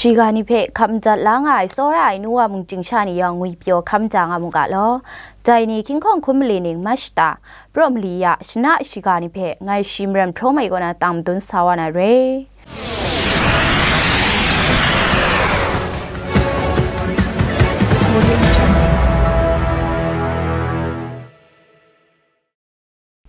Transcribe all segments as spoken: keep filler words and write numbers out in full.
Shiga ni hpe hkap madat la nga ai tsawra ai nu wa mung chyingsha ni yawng ngwipyaw hkam ja nga mu ga law. Dai ni hkying hkawng hkun mali ning Mach shata, praw mali ya shana shiga ni hpe ngai shi maren hprawm ai kaw na tang madun sa wa na re.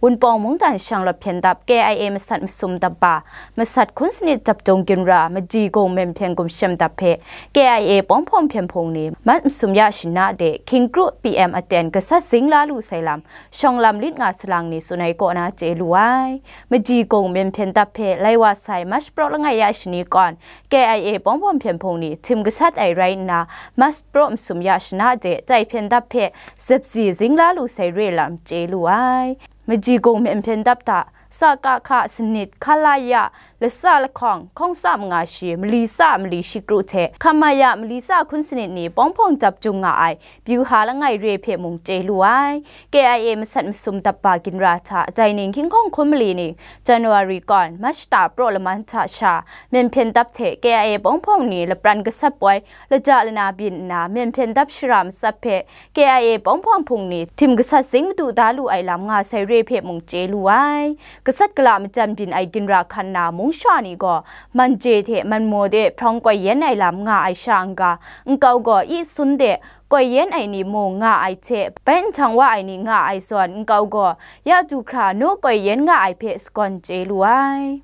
Wunpawng mungdan shanglawt hpyen dap K I A masat masum dap ba, masat hkun sanit dap jung ginra, Maji Gung Myen Hpyen Gumshem dap hpe K I A Pawng Hpawng Hpyen Hpung ni mat masum ya shana de, hkying kru P M aten gasat zing la lu sai lam, shawng lam lit nga salang ni tsun ai kaw na chye lu ai. Maji Gung Myen Hpyen dap hpe lai wa sai Mach praw langai ya shani kawn, K I A Pawng Hpawng Hpyen Hpung ni htim gasat ai rai nna, Mach praw masum ya shana de, dai hpyen dap hpe zepzi zing la lu sai re lam chye lu ai. Maji Gung Myen Hpyen dap hta, S K K sanit, K L Y, lasa lahkawng, hkawng tsa manga shi, mali tsa mali shi kru hte, K M Y mali tsa hkun sanit ni pawng hpawng dap jung nga ai, pyu ha langai re hpe mung chye lu ai. K I A masat masum dap ba ginra hta, dai ning hkying hkawng hkun mali ni, January kawn, Mach shata praw laman hta sha, Myen Hpyen dap hte K I A Pawng Hpawng ni lapran gasat poi, laja lana byin nna, Myen Hpyen dap shara matsat hpe K I A Pawng Hpawng Hpung ni htim gasat zing madu da lu ai lam nga sai re hpe mung chye lu ai. Gasat gala majan byin ai ginra hkan na mung sha ni gaw, man je hte man maw de hprawng koi yen ai lam nga ai sha n-ga, nkau gaw i sun de koi yen ai ni mung nga ai hte, bai nhtang wa ai ni nga ai zawn, nkau gaw ya du hkra naw koi yen nga ai hpe sagawn chye lu ai.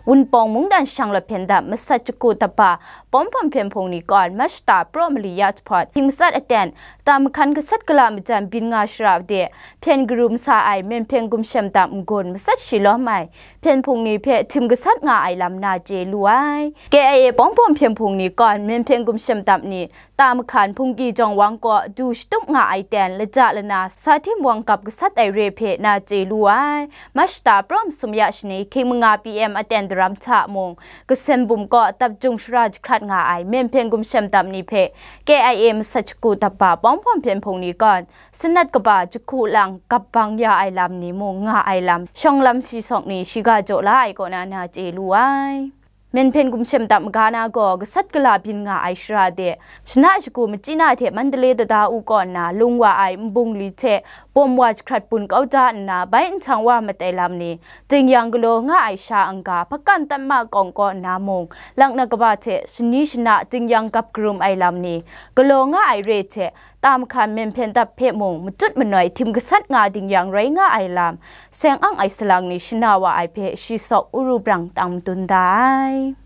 Wunpawng mungdan shanglawt hpyen dap masat jahku dap ba, Pawng Hpawng Hpyen Hpung ni kawn, Mach shata praw mali ya jahpawt, hkying matsat aten, ta mahkan gasat gala majan byin nga shara de, hpyen karum sa ai Myen Hpyen Gumshem dap n-gun matsat shi lawm ai, Hpyen Hpung ni hpe htim gasat nga ai lam na chye lu ai. K I A Pawng Hpawng Hpyen Hpung ni kawn, Myen Hpyen Gumshem dap ni, ta mahkan hpungki jawng wang kaw du shatup nga ai ten, laja lana sa htim wang kap gasat ai re hpe na chye lu ai. Mach shata praw masum ya shani hkying manga P M aten daram hta mung, Kasen Bum kaw dap jung shara jahkrat nga ai Myen Hpyen Gumshem dap ni hpe K I A masat jahku dap ba Pawng Hpawng Hpyen Hpung ni kawn, sanat kaba jahku lang gap bang ya ai lam ni mung nga ai lam, shawng lam shi sawk ni shiga jaw la ai kaw na na chye lu ai. Myen Hpyen Gumshem dap maga na gaw, gasat gala byin nga ai shara de, shana shagu machyi na hte Mandalay tada u kaw nna lung wa ai nbungli hte bawm wa jahkrat bun kau da nna, bai nhtang wa mat ai lam ni, dingyang galaw nga ai sha n-ga, hpakan tatma kawng kaw nna mung, laknak kaba hte shani shana dingyang gap karum ai lam ni, galaw nga ai re hte, ta mahkan Myen Hpyen dap hpe mung matut manoi htim gasat nga dingyang rai nga ai lam, seng ang ai salang ni shana wa ai hpe shi sawk uru brang tang madun da ai.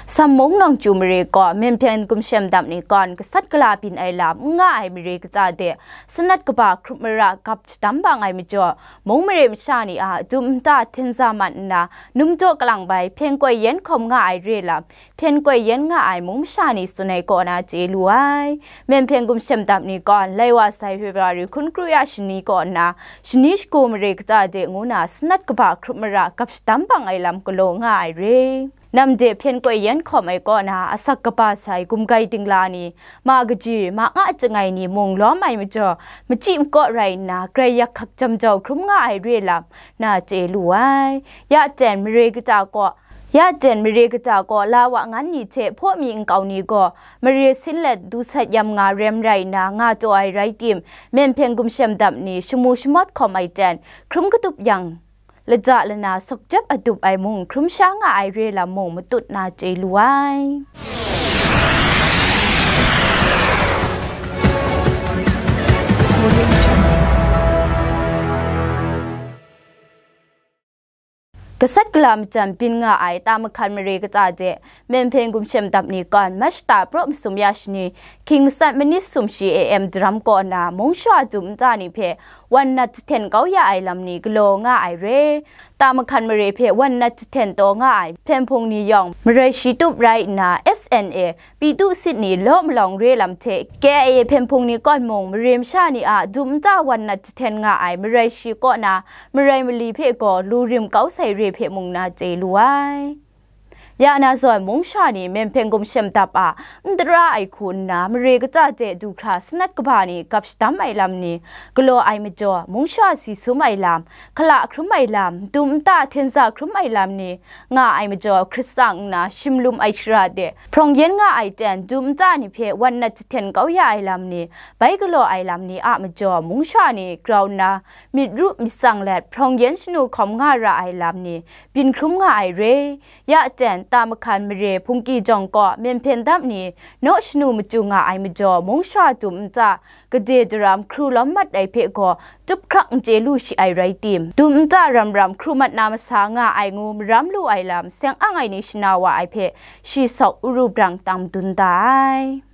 Sammung Nawngchyu mare kaw Myen Hpyen Gumshem dap ni kawn gasat gala byin ai lam n nga ai mare katsa de, sanat kaba hkrup mara gap shadam bang ai majaw, mung mare masha ni a dum nta hten za mat nna, num jaw kalang bai hpyen koi yen hkawm nga ai re lam, hpyen koi yen nga ai mung masha ni tsun ai kaw na chye lu ai. Myen Hpyen Gumshem dap ni kawn, lai wa sai February hkun kru ya shani kaw nna, shani shagu mare katsa de ngu na, sanat kaba hkrup mara gap shadam bang ai lam galaw nga ai re. Nam de hpyen koi yen hkawm ai kaw na, asak kaba sai gumgai dingla ni, ma kaji, ma nga chyangai ni mung lawm ai majaw, machyi makaw rai nna, grai yak hkak jam jau hkrum nga ai re lam, na chye lu ai. Ya jen mare kata kaw, ya jen mare kata kaw la wa ngan ni hte hpaw mi nkau ni gaw, mare sin let du sat yam nga rem rai nna, nga taw ai rai tim, Myen Hpyen Gumshem dap ni shamu shamawt hkawm ai jen, hkrum katup yang, laja lana sukjep adup ai mung hkrum sha nga ai re lam mung matut na chye lu ai. Gasat gala majan byin nga ai ta mahkan mare kata de, Myen Hpen Gumshem Dap ni kan Mashta praw masum ya shani, hkying matsat manit sumshi A M daram kaw na mungsha dum nta ni hpe wan nat jahten kau ya ai lam ni galaw nga ai re. Ta mahkan mare hpe wan nat jahten taw nga ai hpyen hpung ni yawng marai shi tup rai nna, S N A, Pitu sit ni law malawng re lam hte K I A hpyen hpung ni kawn mung mare masha ni a dum nta wan nat jahten nga ai marai shi kaw na marai mali hpe gaw lu rim kau sai re hpe mung na chye lu ai. Ya na zawn mungsha ni Myen Hpen Gumshem Dap a n tara ai hku nna mare kata de du hkra sanat kaba ni gap shadam ai lam ni galaw ai majaw, mungsha si sum ai lam, hkala hkrum ai lam, dum nta hten za hkrum ai lam ni nga ai majaw, hkrit tsang nna shim lum ai shara de hprawng yen nga ai ten dum nta ni hpe wan nat jahten kau ya ai lam ni, bai galaw ai lam ni a majaw, mungsha ni grau nna myit ru myit tsang let hprawng yen shanu hkawm nga ra ai lam ni byin hkrum nga ai re. Ya ten ta mahkan mare hpungki jawng kaw Myen Hpen Dap ni naw shanu machyu nga ai majaw, mungsha dum nta gade daram hkru lawm mat ai hpe gaw tup hkrak n chye lu shi ai rai tim, dum nta ram ram hkru mat na masa nga ai ngu maram lu ai lam seng ang ai ni shana wa ai hpe shi sawk uru brang tang madun da ai.